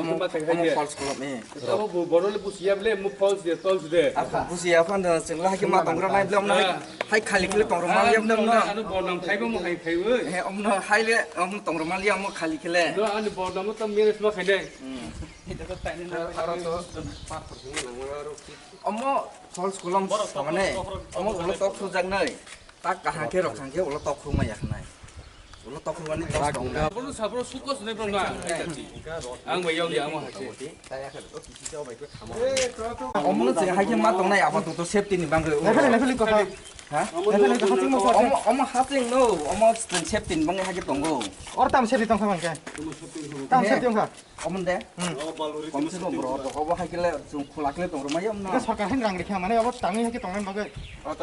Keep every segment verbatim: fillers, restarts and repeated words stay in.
Omo false kolom, eh. Abo bo borok le busiya ble, mo false de, false de. Apa busiya phan da chwng la hakhe ma tongra nai ble, omno hai, hai khali khali tongra ma yam nam no. Ano bornam khaibo mo hai khaibo. He, omno hai le, omno tongra ma yam mo khali khele. No, ani bornam to manage ma khainai. Hmm. Aro to. Omo false kolom samane, omo ulo tok sujak nai. Tak kaham khe rok thang khe ulo tok khuma yaknai. Ulo tok khumani tos tong na. Bono sabro sukos ne bro na. Ang bai yau ya mo hati. Omo se hai khe ma tongnai abo to safety ni bangwi. Level level kotha. Ha? Level level haching mo. Omo, omo haching no, omo safety ni bangwi hai khe tongo. Or tam safety tong kha bang khe. Tam safety tong kha. Omo de? Hmm. Kom se kom bro, to obo hai kele chung khula kele tong rwmai yom na. Ke sarkar hin rang rikha mane obo tangwi hai ke tongna bagwi.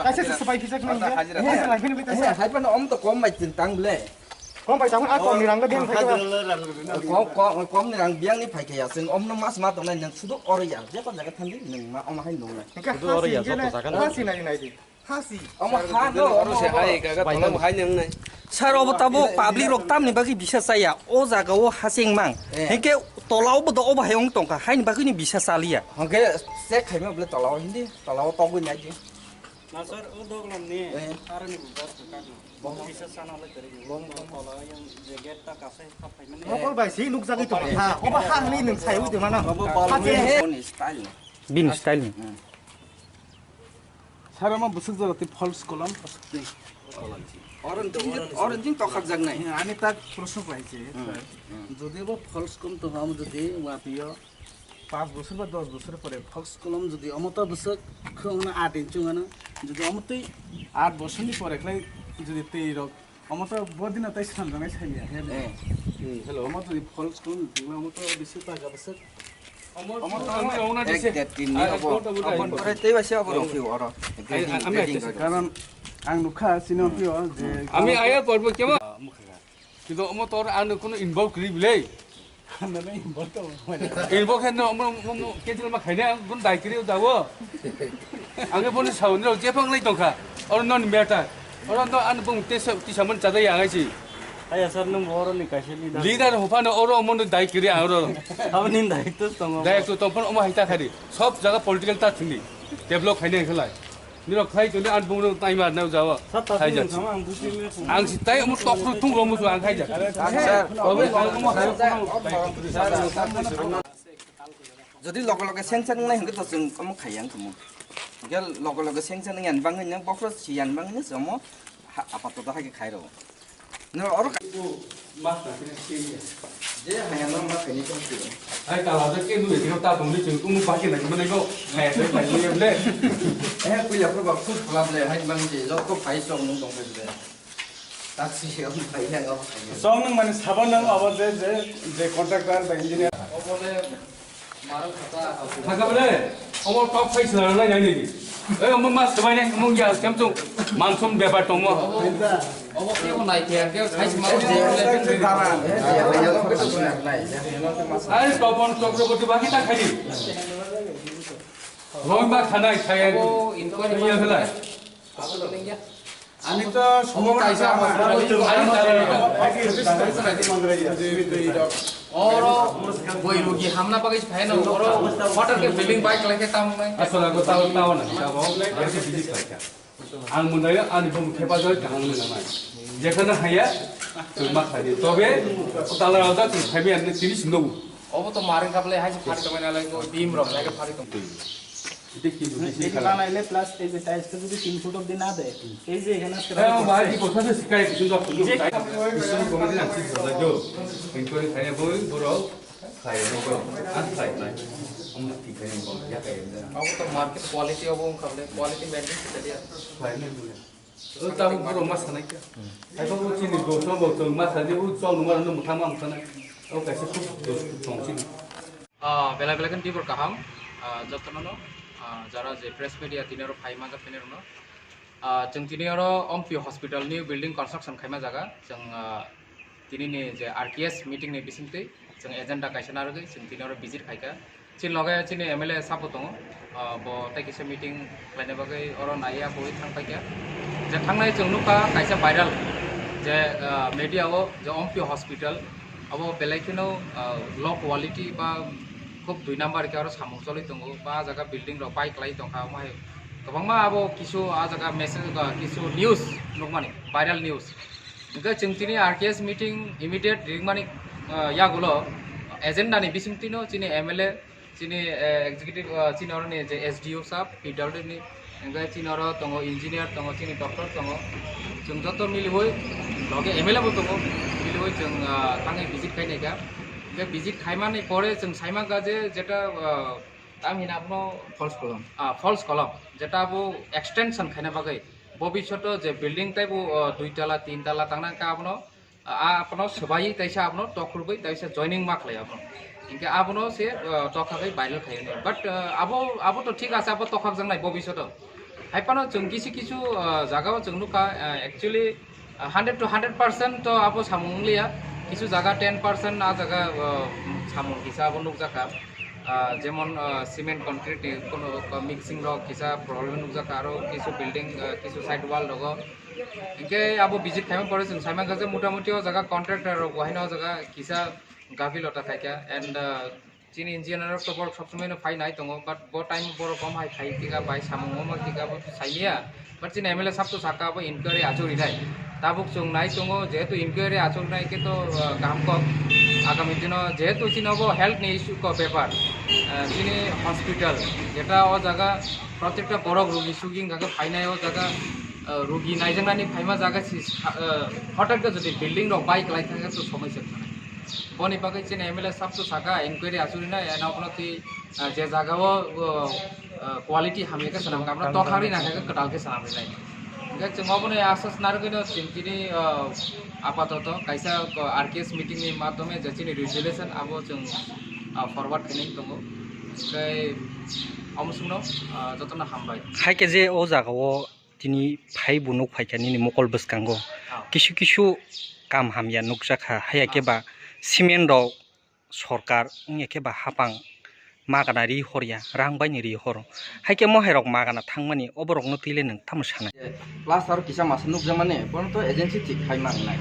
Kaisa se sepai kisa khnang de. Hajira. Hajira lang phini bita. Hai pano om to kom bai tin tang ble. Kom bai tang a kom ni rang de biang khai. Kom, kom, kom ni rang biang ni phai kaya sing om no mas ma tongnai nang sudu oro ya. Je kon jaga thandi nang ma om hai nong nai. Sudu oro ya, joto jaga na. Hasi nai nai di. Hasi. Omo ha no, omo se hai gaga tola hai nang nai. Sir, obo tabo public rok tamni bagwi bisa chaya. O jaga o hasing mang. Eh. Hengke tola obo do obo hai ong tongkha. Haini bagwi ni bisa chaliya. Hengke se khaima bole tola o hindi, tola o togwi nai di. Na sir, o doglam ni. Eh. Aroni bubar thangkha. Bom. Bisa sana le kari. Bom. Tola yang jacket ta kasai khap hai mane. Mokol bai si nuk jagwi tong. Ha, obo ha ni nung sai wi de mano. Obo bal. Ha je. Bini style. Hmm. Sir, omo bwswk jora tei false kolom? Orange, orange tokharjaknai. Ani tak proshno khlai se, sir. Jodi bo false kolom tong, amo jodi wapio panch bosor ba dos bosor pore false kolom jodi omo to bwswk khwngno aat inch wngano, jodi omo tei aat bosorni pore khlai jodi tei rok Omo to bodina tai swnamjaknai sanya he. Eh. Hmm, hello. Omo to false kon, omo to bisi ta gabaswk. Omo to ami ona ek dise. Ek tin ni obo. Obo pore tei bai se obo rong phiyo oro. Ai, ai, ami aja. Karon ang nukha sini omo phiyo je. Ami aya porbo kemo. Kintu omo tor ano kono involve kri bilai. Involve khe no, mo, mo, mo, cancel ma khaina, ang gun dai kiri jawo. Ang boni sauni rok jepang lai tongkha. Oro non matter. Oro no an bung tesa, tisa man chada ya ngai si. Aya sir, nung oro ni kaisa leader. Leader hopa no oro mon dai kiri ang oro. Aboni director tongo. Director tongphano omo hai ta khari. Sob jaga political ta thini. Develop khaina khlai. Nirok khai tuli an bung rok tai mar nau jawa. Khai jat. Ang si tai omo tok ro tung ro musu ang khai jat. Jodi loge loge seng seng nai hingke to chwng omo khai yang tongmo. Hingke loge loge seng seng nai yan bangwi nang bokro si yan bangwi nang omo apato to hai khai ro. No, oro ka- Mas na kene kene. Je hanya no ma kene kong kene. Hai kala je kene kene ta tong ni chung tung ba kene kene ko. Hai hai hai ni ble. Eh, kuya ko ba khub pula ble, hai bang je jok ko phai sok nung tong ble. Taksi yang phai yang apa phai. Song nung mane sabo nang abo je, je, je contractor ba engineer. Obole Thaka bole, omo tok phai swnam nai nai nini. Ei, omo mas swbai nai, omo ya, kem chung, mansom bepar tongmo. Obo kebo nai khe, kebo sai sima. Ai, Topon Chakraborty baki ta khai di. Roi ma khanai khai. Obo inquiry ya khalai. Ani to somo kaisa. Oro boi rugi hamna bagwi phaino oro hotel ke building bai kwlai khe tamo nai. Aswk ko tao tao na tabo. Ang mwnai ani bum khepa joi kaham nai nai. Jekhana haya tuma khadi. Tobe tala rada tini sino. Obo to maring kaple hai se phari tongmani alai ko beam rok hai phari tong. Ete ki buti se kala. Bana ile plus ei je tiles to jodi tin foot obdi na de, ei je ekhane se. Eh, o bhai, ki kotha se sikhai, ki sundor, sundor. Ki sundor comedy na, ki sundor jo. Inquiry khai boi, boro, khai boi, an khai nai. Om ki khai boi, ya khai boi. Obo to market quality obo kaple, quality maintain khai dia. Khai nai boi. O tamo borok ma sanai kha. Hai bo chini dosto bo chwng ma sadi, o chwng nungma rok no mwthangma mwthanai. O kaisa khub dos tong chini. Ah, belai belai khe tibor kaham. Ah, jotono no, ah, jara je press media tini oro phai manjak tini oro no. Ah, chwng tini oro Ompi Hospital new building construction khaima jaga. Chwng, ah, Tini ni je R K S meeting ni bisingtwi chwng agenda kaisa narwgwi chwng tini oro visit khaikha. Chini loge chini M L A sabo tongo, ah, bo tei kisa meeting khlaina bagwi oro naiya bui thang paikha. Je thangnai chwng nukha kaisa viral je, ah, media o je Ompi Hospital, Abo belai kheno, ah, low quality ba khub dui number khe aro samung choli tongo, ba ah jaga building rok pai kwlai tongkha, omo hai kwbangma abo kisu ah jaga message ba kisu news nukmani, viral news. Hwnkhe chwng tini R K S meeting immediate ringmani, ah, yagulo agenda ni bisingtwino chini M L A, chini, eh, executive, ah, chini oroni je S D O sir, P W D ni, hwnkhe chini oro tongo engineer, tongo chini doctor tongo, chwng joto miliwi, loge M L A bo tongo, miliwi chwng, ah, thangwi visit khainai kha. Hwnkhe visit khaimani pore chwng saimankha je jeta, ah, tamo hino abono false column. Ah, false column, jeta abo extension khaina bagwi, bobishoto je building taibo, ah, dui tala, tin tala tangna hwnkhe abono, ah, abono swbaiwi taisa abono tokhurwi taisa joining ma khlai abono. Hwnkhe abono se, ah, tokha khe viral khaio. But, ah, abo, abo to thik ase, abo tokhakjaknai bobishoto. Hai phano chwng kisu kisu, ah, jagao chwng nukha, ah, actually, ah, hundred to hundred percent to abo samung wngliya. Kisu jaga ten percent ah jaga, ah, samung kisa abo nukjakha. Ah, jemon, ah, cement concrete ni kono mixing rok kisa problem nukjakha, aro kisu building, ah, kisu side wall rogo. Hwnkhe abo visit khaima pore chwng saimankha je motamuti o jaga contractor rok bo haino o jaga kisa gapilota khaikha and, ah, chini engineer rok to borok sob somoi no phai nai tongo, but bo time borok omo hai phai tika bai samung omo tika bo saimaya, but chini M L A sab to saka abo inquiry achuk rinai. Tabuk chwng nai tongo, jehetu inquiry achuk rinai khe to, ah, kaham kok. Agami dino jehetu chini obo health ni issue ko bepar, ah, chini hospital jeta o jaga protekta borok rugi sugi wngkha khe phainai o jaga, ah, rugi naijaknani phaima jaga si, ah, hotel khe jodi building rok bai kwlai thangkhe to somoi se thangkha. Boni bagwi chini M L A sab to saka inquiry achuk rinai, eno bono twi, ah, je jaga o, o, ah, quality hamya khe swnam kha, abono tokha rina khe kwtal khe swnam rinai. Hwnkhe chwng obono asas narwgwino chwng tini, ah, apatoto kaisa, ah, R K S meeting ni madhyome je chini resolution abo chwng, ah, forward khainai tongo. Hwnkhe omo swngno, ah, jotono hambai. Hai khe je o jaga o tini phai bo nuk phaikha nini mokol bwskango. Ah. Kisu kisu kam hamya nukjakha, haiya khe ba cement rok sorkar wngya khe ba hapang magana ri horya, rang bai ni ri horo. Hai khe mohai rok magana thangmani, oborok no twi le nwng tamo sanai? Plus aro kisa masa nukjakmani, bono to agency thik khai ma rwnai.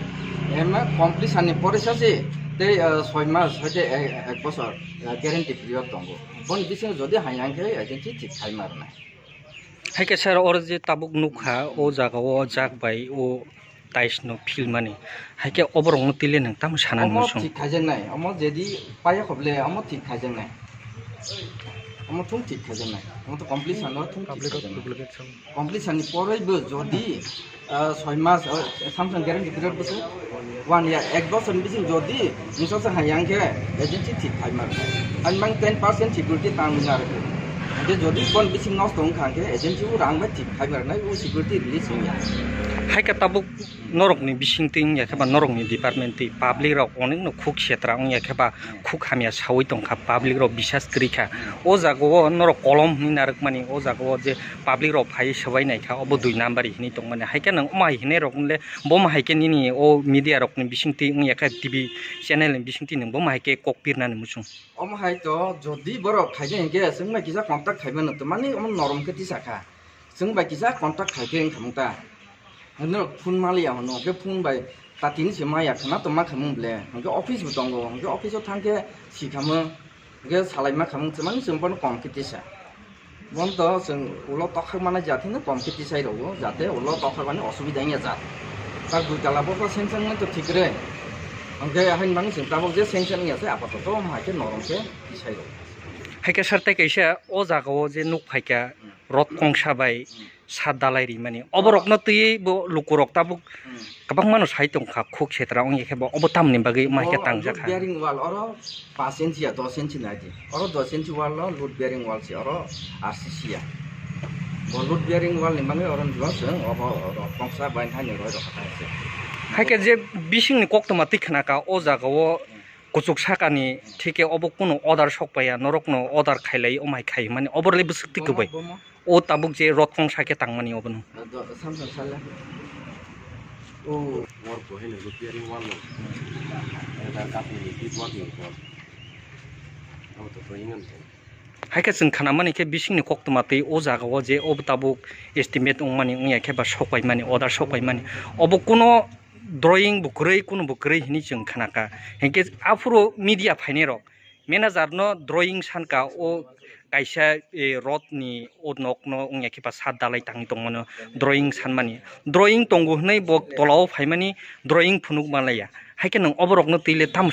Ema completion ni porisa se tei, ah, soi mas, hoite ek, ek bosor, ah, guarantee period tongo. Boni bisingo jodi hai yang khe agency thik khai ma rwnai. Hai khe sir, oro je tabuk nukha, o jaga o jak bai o tiles no philmani. Hai khe oborok no twi le nwng tamo sana Omo muchung? Thik khaijaknai, omo jedi paya khoble, omo thik khaijaknai. Omo thung thik khaijaknai. Omo to completion no thung thik khaijaknai. Completion ni poroi bo jodi, ah, soi mas, ah, samsung guarantee period bwswk one year, ek bosor ni bising jodi mungsa sa hai yang khe agency thik khai mar. Ani mang ten percent security tang nang ar. Hingke jodi kon bising nosto wngkha hingke agency o rang bai thik khai mar nai o security release wngya. Hai khe tabuk norok ni bising twi wngya khe ba norok ni department twi public rok onek no khuk setra wngya khe ba khuk hamya sawi tongkha, public rok bisas kwrwi kha. O jaga o norok kolom hinwi narwkmani, o jaga o je public rok phai swbai naikha, obo dui number hinwi tongmani. Hai khe nwng omo hai hinwi rok le, bo ma hai khe nini o media rok ni bising twi wngya khe, T V channel ni bising twi nwng bo ma hai khe kok pirnani muchung. Omo hai to jodi borok khaikhe hinkhe chwng bai kisa contact khaimano, to mani omo norom khe tisa kha. Chwng bai kisa contact khaikhe wngkha mung ta. Hwnwi phone maliya hwnwi, hwnkhe phone bai ta tini se maya khwna tongma khamung ble. Hwnkhe office bo tongo, hwnkhe office o thangkhe si khamung, hwnkhe salai ma khamung, chwmani chwng bono kom khe tisa. Bono to chwng ulo tokhak mana jathino kom khe tisai rwo, jate ulo tokhak mani osubida wngya jat. Tak dui tala bo khe seng seng to thik re. Hwnkhe hain mani chwng tabok je seng seng wngya se apatoto omo hai khe norom khe tisai rwo. Hai khe sir, tei kaisa o jaga o je nuk phaikha, hmm, rot kongsa bai, hmm, sat dalai rimani. Oborokno twiwi bo lukurok tabuk, hmm, kwbangmano sai tongkha, khuk setra wngya khe bo obo tamni bagwi ma khe tangjak kha. Load bearing wall oro paanch inchi ya dos inchi nai di. Oro dos inchi wall lo load bearing wall si oro R C C ya. Bo load bearing wall ni bagwi oro ni bo chwng obo rot kongsa bai haino roi rok kha se. Hai khe je bisingni koktwma twi khna kha o jaga o, hmm, kuchuk sakani thike obo kunu order sok paiya, norokno order khailai, omai khai mani obo le bwswk twi kwbai. Bomo, bomo. O tabuk je rot kongsa khe tangmani obono. Do, samsung sale. O. Work ko heno repairing wall no. Ada kapni big work ni ko. Abo to to ingan to. Hai khe chwng khnamani khe bisingni koktwma twi o jaga o je obo tabuk estimate wngmani wngya khe ba sok paimani, order sok paimani. Obo kuno drawing bo kwrwi, kunu bo kwrwi hinwi chwng khnakha. Hinkhe aphuru media phainai rok manager no drawing sankha, o kaisa, eh, rod ni o nok no wngya khe ba sat dalai tangwi tongmano drawing sanmani. Drawing tongo hwnwi bo tola o phaimani drawing phunuk manlaiya. Haikhe nwng oborokno twi le tamo